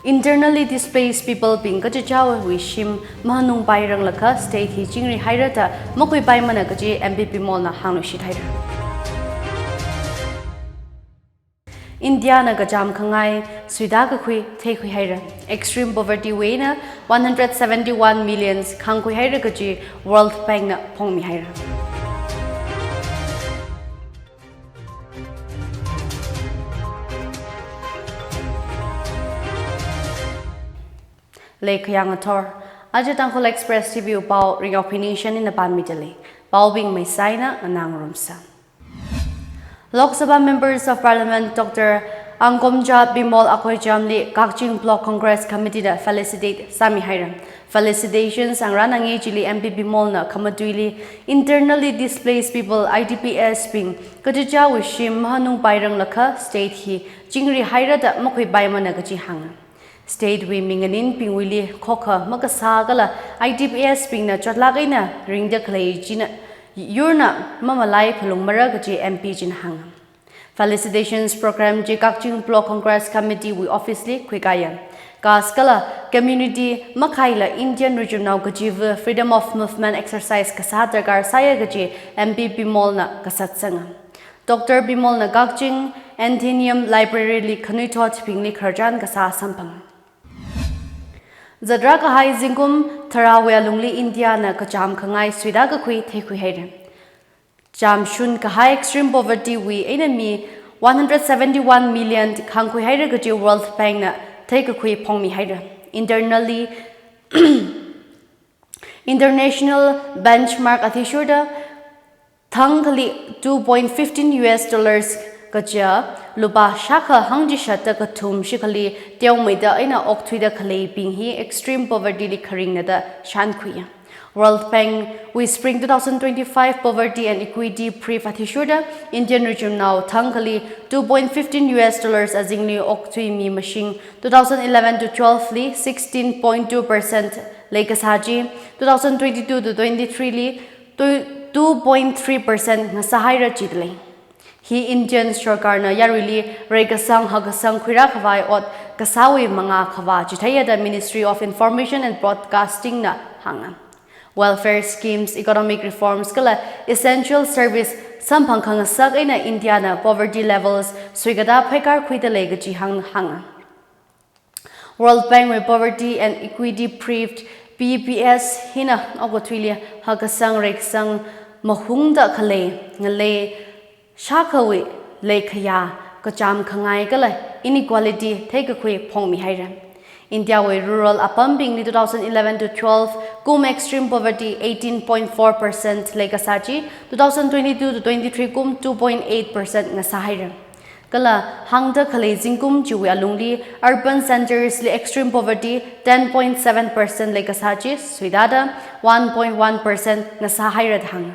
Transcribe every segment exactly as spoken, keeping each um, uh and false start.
Internally displaced people bing kachichāwui shim mahanungpairanglakha state hi chingri haira da makhuipaimana kaji M P Bimolna hāngluishit haira. Indiana kachām khangai suida kakhui theikhui haira. Extreme poverty wui eina one hundred seventy-one millions khāngkhui haira kaji World Bankna phongmi haira. Leikhayang athor, aja Tangkhul Express T V wui pao Ringyaophi Ningshen eina pānmidalei. Paobing maisaina nganāngarumsa. Lok Sabha Members of Parliament Doctor Angkomcha Bimol Akoijamli Kakching Block Congress Committee na felicitate sāmi haira. Felicitations angrānange chili M P Bimolna khamatuili internally displaced people, I D Ps bing kachichāwui shim mahanungpairanglakha state hi chingri haira da makhuipaimana kaji hānga. State wui minganinbingwuili khokha makasā kala I D Ps bingna chotlāk eina ringda khalei china yurna mamalai phalungmara kaji M P china hānga. Felicitations program chi Kakching Block Congress Committee wui office li khuikāya. Caste kala community makhaila Indian rijumnao kachiva freedom of movement exercise kasā darkar sāya kaji M P Bimolna kasatsanga. Doctor Bimolna Kakching Athenaeum Library li khanuithotbingli khararchan kasā samphanga. Zatrā kahai zingkum tharāwui alungli Indiana kachām khangai suida kakhui theikhui haira. Chāmshun kahai extreme poverty wui eina mi one hundred seventy-one million khāngkhui haira kaji World Bankna theikakhui phongmi haira. Internally, international benchmark athishurda thangkhali two point fifteen U S dollars kaja lupā shākha hangchishat da kathum shikhali teomeida eina okthuida khaleibing hi extreme poverty li kharingnada shānkhuiya. World Bank wui Spring two thousand twenty-five Poverty and Equity Brief athishurda Indian rijumnao thangkhali two point fifteen U S dollars azingli okthui mi mashing two thousand eleven to twelve li sixteen point two percent leikasā chi, two thousand twenty-two to twenty-three li two point three percent ngasāhaira jidalei. Hi Indian sorkarna yaruili reikasang hakasang khuirākhavai ot kasāwui mangā khavā chitheiya da Ministry of Information and Broadcasting na hānga. Welfare schemes, economic reforms kala essential service samphang khangasak eina Indiana poverty levels suikatā phaikar khuidalei kaji hāng hānga. World Bank wui Poverty and Equity Brief, P E P S hina okathuili hakasang reikasang mahungda khalei ngalei shākhawui leikhayā kachām khangai kala inequality theikakhui phongmi haira. India wui rural apambingli two thousand eleven to twelve kum extreme poverty eighteen point four percent leikasā chi, two thousand twenty-two to twenty-three kum two point eight percent ngasāhaira. Kala hāngda khalei zingkum chiwui alungli urban centres li extreme poverty ten point seven percent leikasā chi suidada one point one percent ngasāhaira da hānga.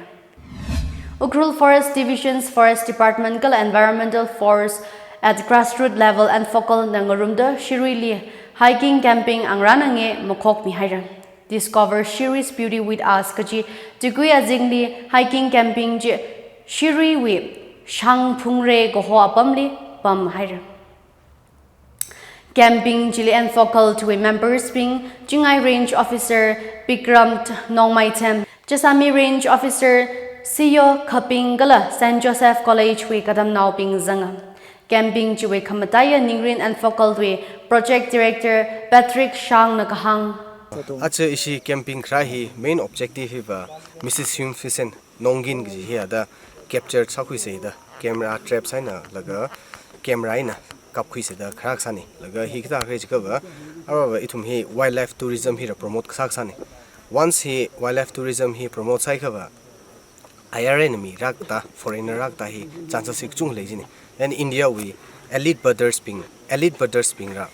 Ukhrul Forest Division's Forest Department kala Environmental Force at grassroots level and focal na ngarumda Shiruili hiking camping angrānange makhokmi haira. Discover Shiri's Beauty with Us kaji tikui azingli hiking camping chi Shiriwui shang phungre kaho apamli pamhaira. Camping chili enfocal thuiwui members bing Chingai Range Officer Bikram Nongmaithem, Chesami Range Officer Siyo Khaping kala Saint Joseph College wui katamnaobing zanga. Camping chiwui khamataiya ningrin enfocal thuiwui Project Director Patrick Shang na kahāng. Aja ishi camping kharā hi main objective hiva Missus Hyun Fisen Nongin kaji hi ada capture sākhuisei da camera trap sāhaina laga camera eina kapkhuisei da kharā kasāni. Laga hi kathā kharā jiakhava, arava ithum hi wildlife tourism hi ra promote kasā kasāni. Once hi wildlife tourism hi promote sāhaiakhava, I R A na mi rākatā, foreigner rākatā hi chances hi kachungkha lei jini. Then India wui elite birders bing, elite birders bing ra,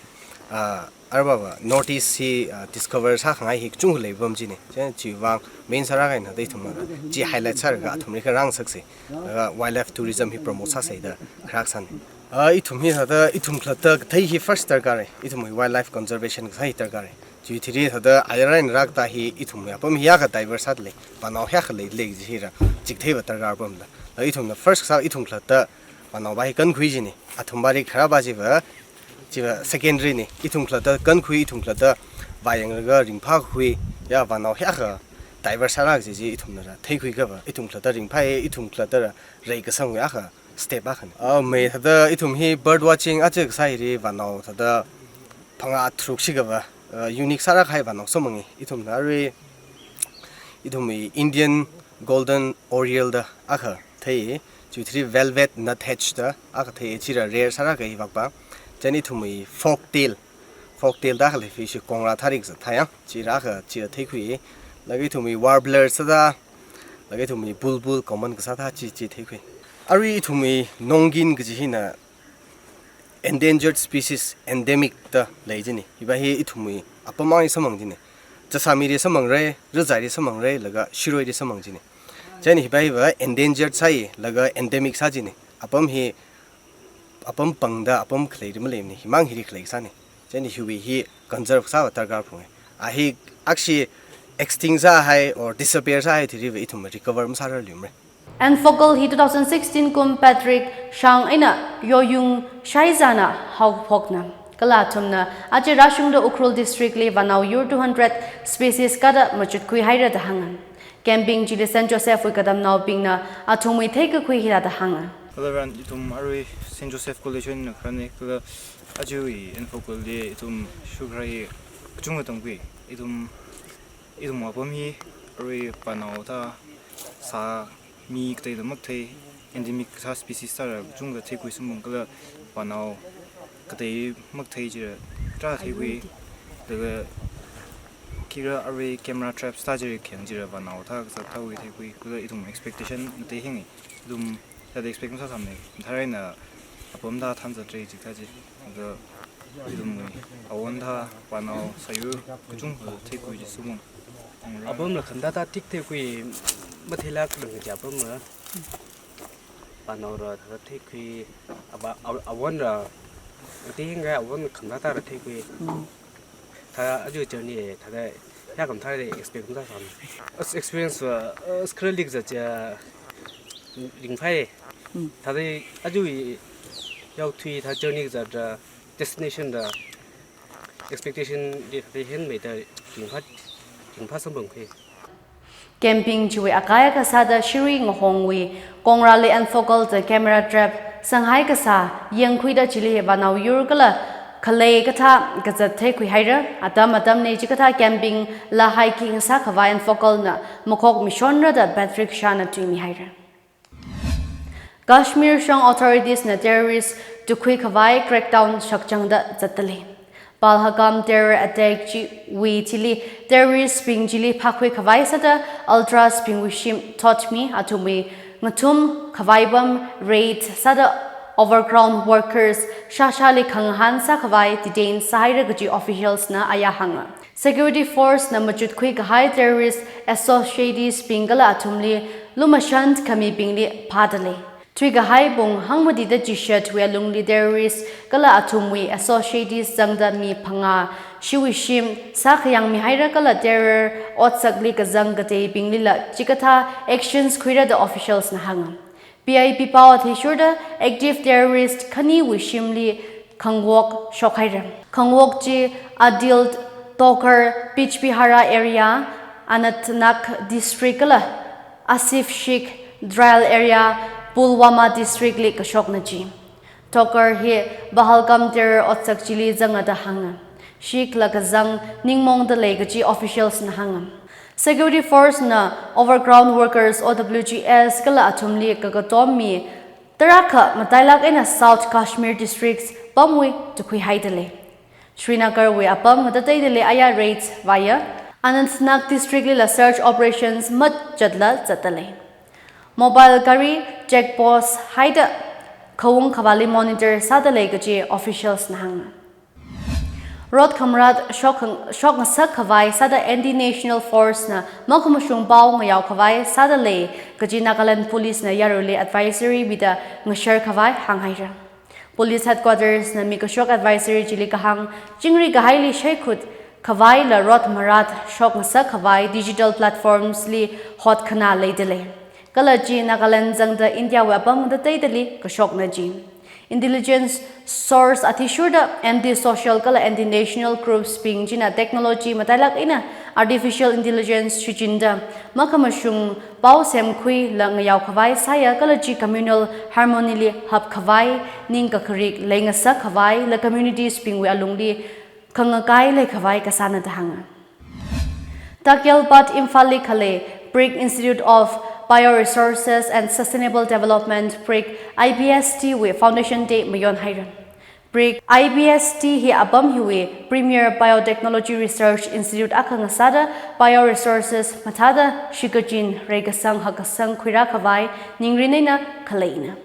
ah, arava North East hi, ah, discover sākhangai hi kachungkha leipam jini. Chieina chiwui vang main sārākahai eina da ithumna chi highlight sālaga athumli kharā rāngasaksei. Laga wildlife tourism hi promote sāsei da kharā kasāni. Ah, ithum hi thāda, ithum khalatta kathei hi first darkar e. Ithum hi wildlife conservation kasā hi darkar e. Chiwui thili thāda I R A na rākatā hi ithum hi apam hi yākha diverse sādalei, panao hi yākha leilei kaji hi ra chikatheiva darkar pamda. Laga ithumna first kasā ithum khalatta panaova hi kankhui jini. Athumva ri kharāva chiva Chiva secondary ni, ithum khalatta kankhui, ithum khalatta vāyanglaga ringphākhui, ya vānao hiyākha diverse sāra kaji chi ithumnara theikhui kava, ithum khalatta ringphāya, ithum khalattara reikasang hiyākha step akhana. Ah, mai thāda ithum hi bird watching aja kasā hili vānao thāda phangā tharuk shikava, ah, unique sāra kahai vānao samphangi. Ithumna arui ithumwui Indian Golden Oriole da akha thei, chiwui thili velvet nuthatch da akha thei, chira rare sāra kahai vākpa. Chieina ithumwui forktail, forktail da akha lei, fishi kongra thārik za thāya, chira akha chira theikhui. Laga ithumwui warbler sāda, laga ithumwui bulbul common kasā thā chi chi theikhui. Arui ithumwui nongkin kaji hina endangered species, endemic da lei jini. Hiva hi ithumwui apam mang samphang jini. Chāsāmili samphangra, razaili samphangra, laga shiroili samphang jini. Chieina hiva hiva endangered sāi, laga endemic sā jini. Apam hi, apam pangda, apam khaleili maleimani, himang hili khalei sāni. Chieina hiwui hi conserve sāva darkar phunga. A hi akshi extinct sāhai or disappear sāhai thiliva ithum recover masārarluimara. Enfocal hi two thousand sixteen kum Patrick Shang eina Yoyung Shaizana haophokna. Kala athumna aja rāshungda Ukhrul District li vānao yur two hundred species kada machutkhui haira da hānga. Camping chili Saint Joseph wui katamnaobingna athumwui theikakhui hithāda hānga. Kala ran ithum arui Saint Joseph College eina kharāna, kala ajawui Enfocal li ithum shukrai kachungkha tamkhui. Ithum, ithum apam hi arui vānao thā sā mi kateida makathei, endemic sā species sāra kachungkha theikhui samphang, kala vānao katei makathei chira tarākha theikhui, laga khikha arui camera traps thā chira khayang chira vānao thā kasā thāwui theikhui, kala ithum expectation ngatei hingi, ithum thāda expect masāsāmana, tharai na apam thā thanzatra chikathā chi, laga ithumwui awon thā vānao sāyur kachungkha theikhui chi samphang. Apamla khangathā thā tik theikhui, matheilāk lung kaji apamla vānaora thāda theikhui, ava, a, awonra, ati hinga awon khangathā thāra theikhui. Mm. Thāda aja journey thāda hiyākha mathāra expect masāsāmana. As experience va, as kharalik za cha ringphai. Mm. Thāda aja yaothui thā journey za da destination da expectation li thāda henmeida ringphā, ringphā samphangkhui. Camping chiwui akai kasāda Shri Ngahongwui kongrāli Enfocal da camera trap sanghai kasā yangkhuida chili vānao yur kala khalei kathā kazat theikhui haira. Atam atamli chikathā camping la hiking sākhavai Enfocal na makhok mishonra da Patrick Shah na tuimi haira. Kashmir shong authorities na terrorist tukhui khavai crackdown shakchangda zatdalei. Pahalgam terror attack chiwui thili terrorist bing chili phākhui khavai sāda ultras bingwui shim thotmi athumwui ngathum khavai pam raid sāda overground workers shāshāli khangahān sākhavai detain sāhaira kaji officials na aya hānga. Security force na machutkhui kahai terrorist associates bing kala athumli lumashan khamibingli phādalei. Thuikahai pung hangmatida chishatwui alungli terrorist kala athumwui associates zangda mi phangā shiwui shim sākhayangmi haira kala terror otsakli kazang kateibinglila chikathā actions khuira da officials na hānga. P I B pao athishurda active terrorist khaniwui shimli khangwok shokhaira. Khangwok chi Adil Togar, Bijbehara area, Anantnag district kala Asif Sheikh, Tral area, Pulwama district li kashokna ji. Togar hi Pahalgam terror otsak chili zanga da hānga. Sheikh la kazang ningmongdalei kaji officials na hānga. Security force na overground workers, O W Gs, kala athumli kakatom mi tarākha matailāk eina South Kashmir districts pamwui tukhuihaidalei. Srinagarwui apam ngatateidali aya raids vāya. Anantnag district lila search operations machatla zatdalei. Mobile gari check post haida khaung khavāli monitor sādalei kaji officials na hānga. Rot khamarat shok, shokngasak khavai sāda Anti National Force na makhamashung pao ngayao khavai sādalei kaji Nagaland Police na yaruli advisory mida ngashar khavai hānghaira. Police Headquarters na mikashok advisory chili kahāng, chingri kahaili shaikhut khavaila rot marat shokngasak khavai digital platforms li hotkhana leidalei. Kala chi Nagaland zangda India wui apam ngatateidali kashokna ji. Intelligence source athishurda anti-social kala anti-national groups bing china technology matailāk eina artificial intelligence shichinda makhamashung pao semkhuila ngayao khavai sāya kala chi communal harmony li hap khavai, ning kakharik leingasak khavaila communities bingwui alungli khangakai lei khavai kasāna da hānga. Takyal Bhatt Imphal li khalei BRIC Institute of Bioresources and Sustainable Development, BRIC I B S D wui Foundation Day mayon haira. BRIC I B S D hi apam hiwui Premier Biotechnology Research Institute akha ngasāda bioresources mathāda shikachin reikasang hakkasang khuirā khavai ningrin eina khaleina.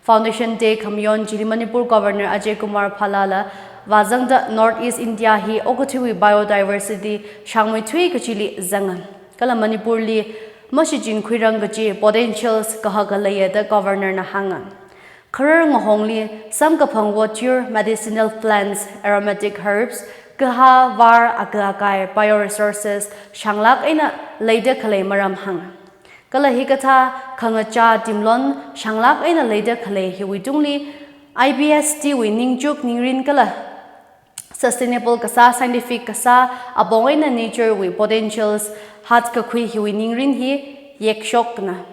Foundation Day khamayon chili Manipur Governor Ajay Kumar Bhalla la vāzangda North East India hi okathuiwui biodiversity shāngmeithui kachili zanga. Kala Manipur li mashichin khuirang kachi potentials kahaka leiya da Governor na hānga. Kharar ngahongli samkaphang vāchur, medicinal plants, aromatic herbs, kaha var aka akai bioresources shānglāk eina leida khalei maram hānga. Kala hikathā khangachā timlon shānglāk eina leida khalei hiwui tungli I B S D wui ningchuk ningrin kala sustainable kasā, scientific kasā, apong eina nature wui potentials hatkakhui hiwui ningrin hi yekshokna.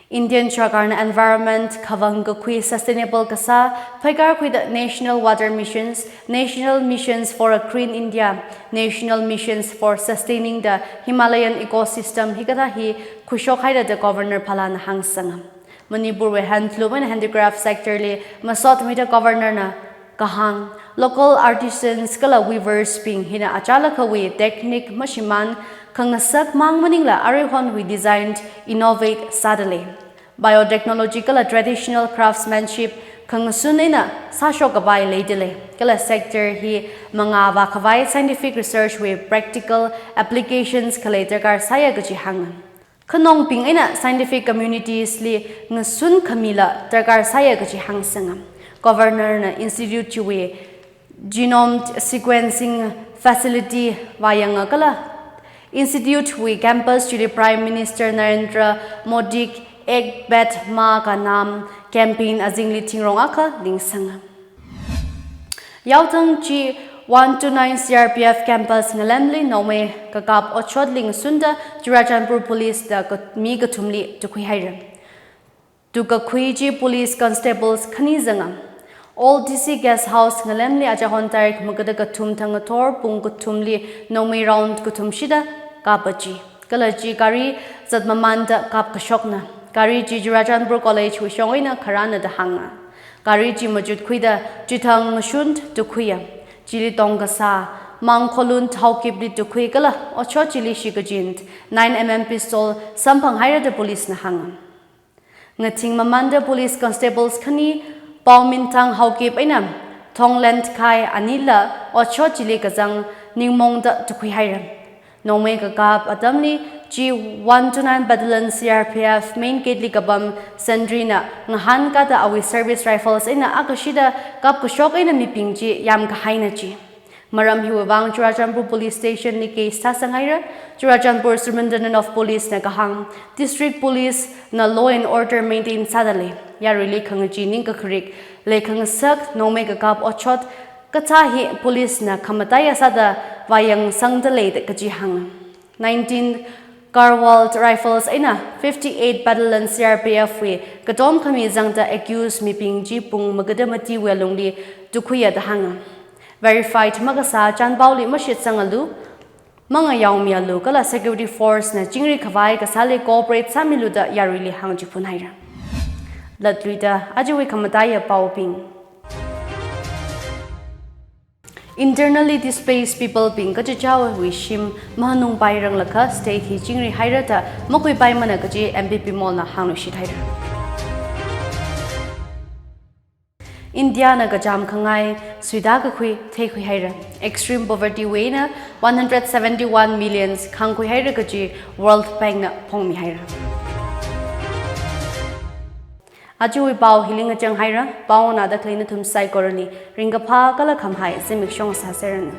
Indian Sarkarna environment khavang kakhui sustainable kasā phaikār khuida National Water Missions, National Missions for a Green India, National Missions for Sustaining the Himalayan Ecosystem hikathā hi khuishok haira da Governor Bhalla na hāngsanga. Manipur wui handloom and handicraft sector li masotmida Governor na kahāng, local artisans kala weavers bing hina achālakhawui technique mashimān khangasak mang maningla aruihonwui design innovate sāda lei. Biotechnology kala traditional craftsmanship khangasun eina sāshok kapai leida lei. Kala sector hi mangā vā khavai scientific research wui practical applications khalei darkar sāya kachi hānga. Khanongbing eina scientific communities li ngasun khamila darkar sāya kachi hāngsanga. Governor na institute chiwui genome sequencing facility vāyanga kala institute wui campus chili Prime Minister Narendra Modi Ek Ped Maa Ka Naam campaign azingli thingrong akha lingsanga. Yaotang chi one two nine C R P F campus ngalemli nongmei kakap otshotli ngasunda Churachandpur Police da ka-, mi kathumli tukhui haira. Tukakhui chi police constables khani zanga. Old D C Guest House ngalemli achahon tarik magada kathum thangathor pung kathumli nongmei round kathum shida kapa chi. Kala chi gari zatmamanda kapkashokna. Gari chi Churachandpur College wui shong eina kharāna da hānga. Gari chi machutkhuida chithang ngashun tukhuiya. Chili tongkasā Mangkholun Haokipli tukhui kala otshot chili shikachin nine M M pistol samphang haira da police na hānga. Ngathing mamanda police constables khani Paominthang Haokip eina Thonglen Khai anila otshot chili kazang ningmongda tukhui haira. Nongmei kakap atamli chi one two nine Battalion C R P F main gate li kapam sentry na ngahānkada awui service rifles eina akashida kapkashok eina mibing chi yamkahaina chi. Maram hiwui vang Churachandpur Police Station li case sāsang haira. Churachandpur Superintendent of Police na kahāng, District Police na law and order maintain sāda lei. Yaruili khangachee ning kakharik lei khangasak nongmei kakap otshot kathā hi police na khamataiya sāda vāyang sangda lei da kachi hānga. Nineteen Garhwal Rifles eina fifty-eight Battalion C R P F wui katom khami zangda accused mibing chi pung magada matiwui alungli tukhuiya da hānga. Verified makasā chanpaoli mashitsangalu, mangayaomialu kala security force na chingri khavai kasāli cooperate sāmilu da yaruili hāngchiphun haira. Latluida ajawui khamataiya paobing. Internally displaced people bing kachichāwui shim mahanungpairanglakha state hi chingri haira da makhuipaimana kaji M P Bimol na hāngluishit haira. India na kachām khangai suida kakhui theikhui haira. Extreme poverty wui eina one hundred seventy-one millions khāngkhui haira kaji World Bank na phongmi haira. Ajawui pao hili ngachang haira, pao nganāda khalei nathum saikorali ringkaphā kala khamahai zimiksho sāseranu.